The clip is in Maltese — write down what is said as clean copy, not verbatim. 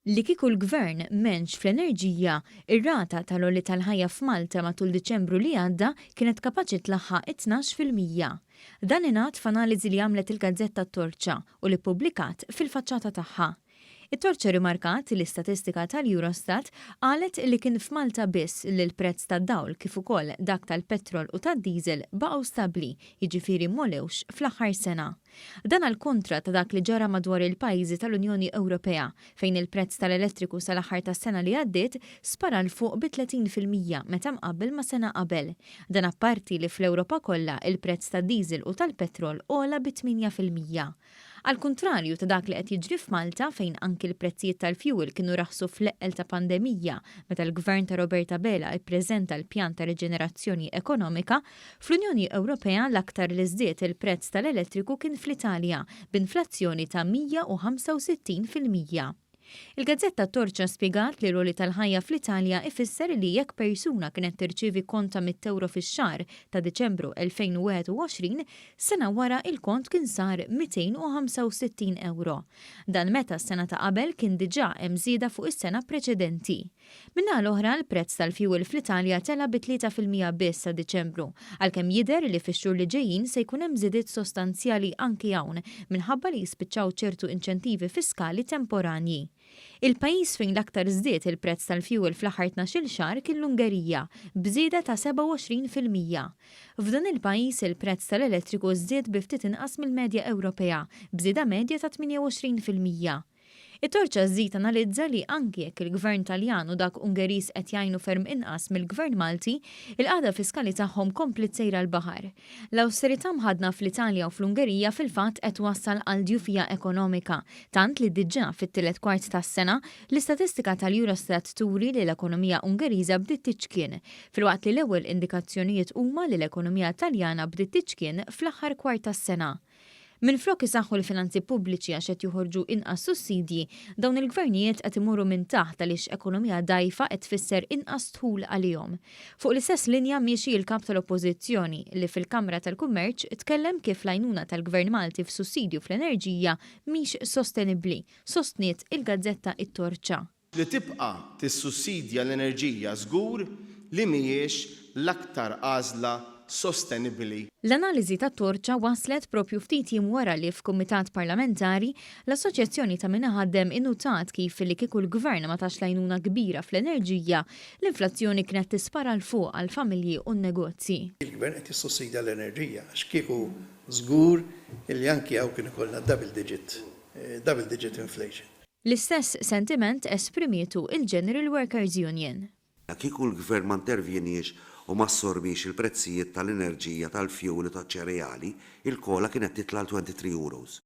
Li kieku l-Gvern m'għenx fl-enerġija, ir-rata tal-għoli tal-ħajja f'Malta matul Diċembru li għadda kienet kapaċi tlaħħaq it-12%. Dan ingħad f'analiżi li għamlet il-gazzetta t-Torċa u li ppubblikat fil-faċċata tagħha. It-Torċa rrimarkat li statistika tal-Eurostat qalet li kien f'Malta biss li l-prezz tad-dawl kif ukoll dak tal-petrol u tad-diesel baqgħu stabbli, jiġifieri m'għolewx fl-aħħar sena. Dan għall-kontra ta' dak li ġara madwar il-pajjiżi tal-Unjoni Ewropea, fejn il-prezz tal-elettriku sal-aħħar tas-sena li għaddiet spara 'l fuq bi 30% meta mqabbel ma' sena qabel. Dan apparti li fl-Ewropa kollha il-prezz tad-diesel u tal-petrol għola bi 8%. Għall-kuntrarju ta' dak li qed jiġri f'Malta fejn anki l-prezzijiet tal-fjuwil kienu raħsu fl-eqqel ta' pandemija meta l-Gvern ta' Robert Abela ippreżenta l-pjan ta' riġenerazzjoni ekonomika, fl-Unjoni Ewropea l-aktar li żdied il-prezz tal-elettriku kien fl-Italja b'inflazzjoni ta' 165%. Il-gazzetta Torċa spjegat li l-għoli tal-ħajja fl-Italja ifisser li jekk persuna kienet tirċievi kont ta' mitt ewro fix-xahar ta' Diċembru 2021, sena wara il-kont kien sar 265 ewro. Dan meta s-sena ta' qabel kien diġà hemm żieda fuq is-sena preċedenti. Min-naħa l-oħra, l-prezz tal-fjuwil fl-Italja tela' bi 3% biss sa Diċembru, għalkemm jidher li fix-xhur li ġejjin se jkun hemm żidiet sostanzjali anki hawn minħabba li jispiċċaw ċertu inċentivi fiskali temporanji. Il-pajjiż fejn l-aktar żdied il-prezz tal-fjuwil fl-aħħar tnax-il xahar kien l-Ungerija, b'żieda ta' 27%. F'dan il-pajjiż il-prezz tal-elettriku żdied bi ftit inqas mill-medja Ewropea, b'żieda medja ta' 28%. It-Torċa żżid tanalizza li anki jekk il-Gvern Taljan u dak Ungeriż qed jgħinu ferm inqas mill-Gvern Malti, il-qagħda fiskali tagħhom kompliet sejra l-baħar. L-awsterità mħaddna fl-Italja u fl-Ungerija fil-fatt qed twassal għal djufija ekonomika, tant li diġà fit-tielet kwart tas-sena, l-istatistika tal-Eurostat turi li l-ekonomija Ungeriża bdiet tiċkien, filwaqt li l-ewwel indikazzjonijiet huma li l-ekonomija Taljana bdiet tiċkien fl-aħħar kwart tas-sena. Minflok isaħħu l-finanzi pubbliċi għax qed joħorġu inqas sussidji, dawn il-gvernijiet qed imorru minn taħt għaliex ekonomija dgħajfa qed tfisser inqas dħul għalihom. Fuq l-istess linja miexi l-Kap tal-Oppożizzjoni li fil-Kamra tal-Kummerċ tkellem kif l-għajnuna tal-Gvern Malti f'sussidju fl-enerġija mhix sostenibbli, sostniet il-gazzetta It-Torċa. Li tibqa' tissussidja l-enerġija żgur li mhijiex l-aktar għażla sostenibbli. L-analiżi tat-Torċa waslet proprju ftit jiem wara li f'kumitat parlamentari, l-Assoċjazzjoni ta' Min Iħaddem innutat kif li kieku l-Gvern ma tax l-għajnuna kbira fl-enerġija, l-inflazzjoni kienet tispara 'l fuq għall-familji u n-negozji. Il-Gvern qed jissussidja l-enerġija għax kieku żgur li anki hawn kien ikollna double digit, double digit inflation. L-istess sentiment esprimietu il-General Workers Union. Kieku l-Gvern ma intervjeniex u ma assorbiex il-prezzijiet tal-enerġija, tal-fjuwil u taċ-ċereali, il-COLA kienet titla' għal 23 euros.